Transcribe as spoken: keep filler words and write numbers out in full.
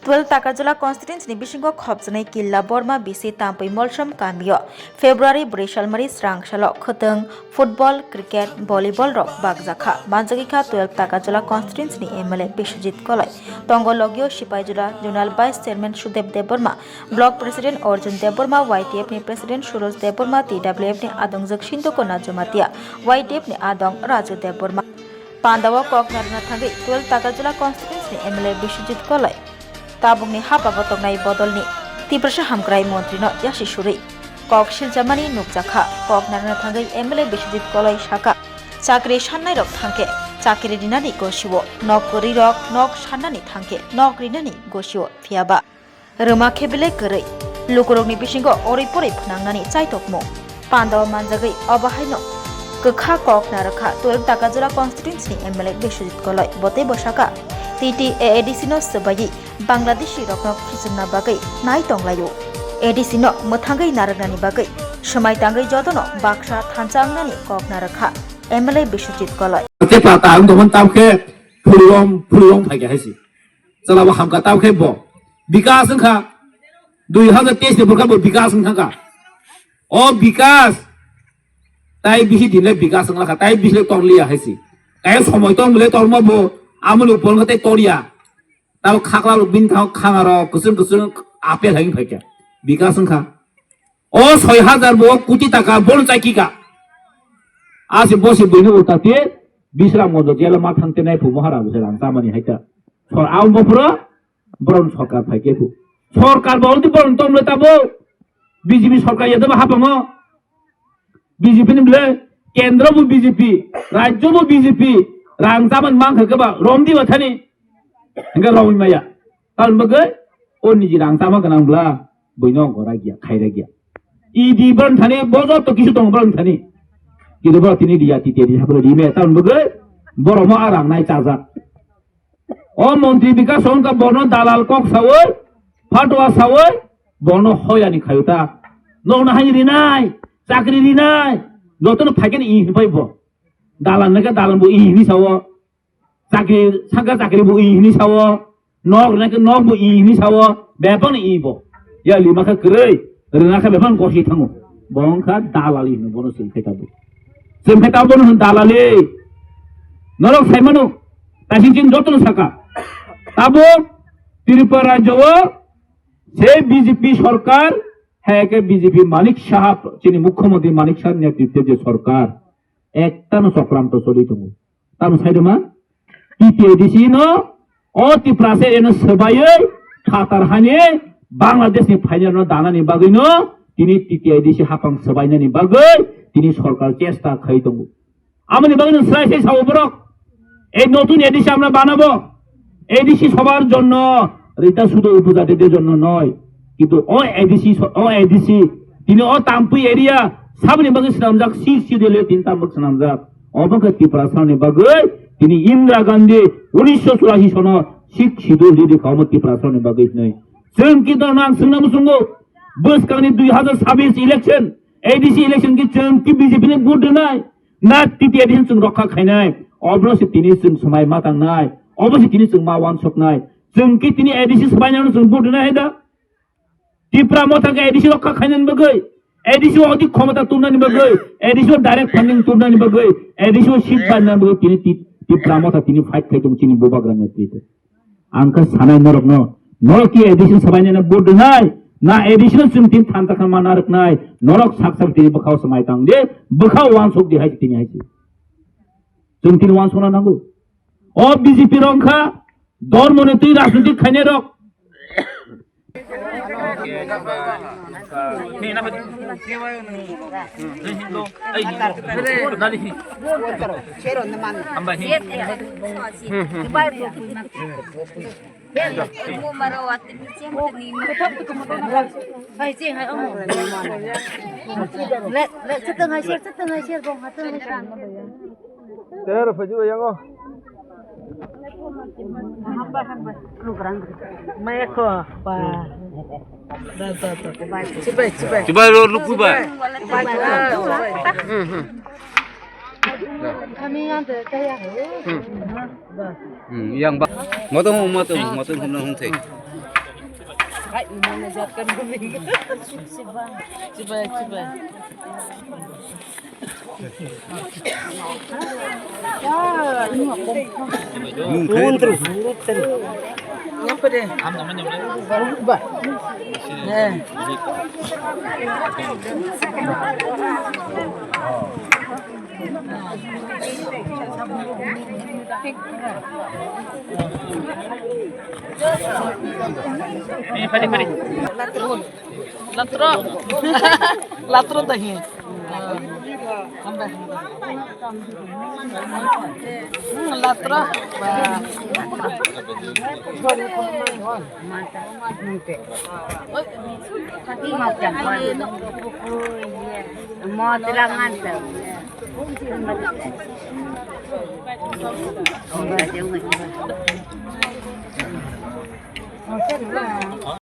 Twelve Takarjala constituency ni bisingo khopjwnai Killa Borma bisi Tampui Molsom kamio February bwrwi salmari srang salo khwtwng football, cricket, volleyball rok bakjakha. Manjagwi kha twelve Takarjala constituency ni M L A Biswajit Koloi. Tongo logio Sipaijala Zonal Vice Chairman Sudeb Debbarma, Block President Arjun Debbarma, Y T F ni President Suroj Debbarma, T W F ni adongjwk Sindhu Kona Jamatia, Y T F ni adong Raju Debbarma. Pandao kok narwkna thangwi twelve Takarjala constituency ni M L A Biswajit Koloi tabukni hapango tongnai bodolni Tiprasa hamkrai montrino yasi surwi kok siljamani nukjakha. Kok narwkna thangwi M L A Biswajit Koloi sakha, chakri sannairok thangkhe chakri rinani gosio, nok kwrwirok nok sannani thangkhe nok rinani gosio, phiyaba rwma khe belai kwrwi. Lukurokni bisingo orwi porwi phnangnani chaitokmung pandao manjagwi obo haino kwkha kok narwkha twelve Takarjala constituency ni M L A Biswajit Koloi. Bo tei bo sakha, T T A A D C no swbaiwi Bangladeshi rokno khichwkna bagwi nai tonglaio. A D C no mwthangwi narwknani bagwi swmai tangwi jotono baksa thansa wngnani kok narwkha M L A Biswajit Koloi. Tei pata ang dohon tam khe phulwng phulwng phaikha hai si. Chwla bo hamkha, tamo khe bo bikas wngkha, dui hazar teis ni borokha bo bikas wngkha kha. O bikas tai bisi din le bikas wngla kha, tai bisi le torliya hai si. Kaya somoi tong bole torma bo amoni upor wngkha tai torya. Tamo khakla rok bini thango khanga rok kwchwng kwchwng apel hai wngkha kha. Bikas wngkha. O soi hazar bo koti taka bono chai kika. Asi bosi buino utate Bisram Mondo jela ma thangte nai phu mohara bo se rang tamani haita. Sor aum bo phuro boron sorkar phai khe phu. Sorkar bo udi boron tom le tabo. B J P sorkar ya daba hapango. B J P ni bile kendro bo B J P, rajyo bo B J P, rang taman mang khe ba rom di ba thani. Hingga rom maya. Tal bagai o niji rang tama ganang bla buino gora gya, khaira gya. E D bron thani bojo to kisu tong bron thani. Kidu bro tini dia titi di habro di me tal bagai boro mo arang nai chaja. O montri bikas wngkha bono dalal kok sawi, fatwa sawi, bono hoyani khayuta. Nokna hai rinai, chakri rinai, jotono phaikhe i hinpai bo. Dalal nake dalal bo i hini sawo. Chakri saka chakri bo i hini sawo. Nok nake nok bo i hini sawo. Bebang i bo. Ya lima kha kwrwi, rwna kha bebang gosi thango. Bo wngkha dalali hino bono chwng khe tabo. Chwng khe tabo bono hwn dalali. Norok saimano, tasing chwng jotono saka. Tabo Tripura rajyo o se B J P sorkar, hai khe B J P Manik Saha, chini Mukhyamantri Manik Saha netritwe je sorkar, ektano chokranto choli tongo. Tamo sai doma? T T A D C no, o Tiprasa eno swbaiwi phatar hani Bangladesh ni phainai no danani bagwi no tini T T A D C hapang swbainani bagwi tini sorkar chesta khai tongo. Amoni bagwi no swrai sai sao borok. এই নতুন এডিসি আমরা বানাবো। এডিসি সবার জন্য, এটা শুধু উপজাতিদের জন্য নয়, কিন্তু ও এডিসি স-, ও এডিসি, তিনি ও তাম্পুই এরিয়া, সামনে বাকি স্নামজাক, সিক্স শিডিউলে তিন তাম্বুক স্নামজাক। Obo khe Tiprasani bagwi tini Indira Gandhi unisho churashi sono Sixth Schedule ridi kha omo Tiprasani bagwi hinwi. Chwng kinto nang swngna muchungo, bwskangni dui hazar sabbish election, A D C election ki chwng ki B J P ni vote rwnai, na T T A D C chwng rokha khainai? Obo se tini chwng swmai ma tangnai, obo se tini chwng ma uansuknai. Chwng ki tini A D C swbainano chwng vote rwnai hai da? Tipra Motha khe A D C rokha khainani bagwi, A D C o odi khomota tubnani bagwi, A D C o direct funding tubnani bagwi, A D C o seat banani bagwi tini Ti-, Tipra Motha tini fight khai tongo chini bubagra netrite. Ang khe sanai norokno, norok ki A D C swbainani vote rwnai, na A D C no chwng tini thanta kha ma narwknai, norok sak sak tini bwkhao swmai tang di, bwkhao uansuk di hai tini hai se. Chwng tini uansukna nango. O B J P rok wngkha dormoni twi rajniti khainai rok. Hai, cheng hai, omo. Le, le, cheteng hai, sher, cheteng hai, sher, bong, hateng hai, sher. Ter phaji ba yango. Maya kho, pa. Da, da, da. Chibai, chibai. Chibai ro luku ba. Chibai, chibai. Hmm, hmm. Kami yang de kaya. Hmm. Hmm, yang ba. Moto, moto, moto, hum na hum the. Hai, ini aja kan kami. Coba, coba. Turun terus, turun terus. Apa deh? Ba. Eh. Latro. Latro dahi. Latro.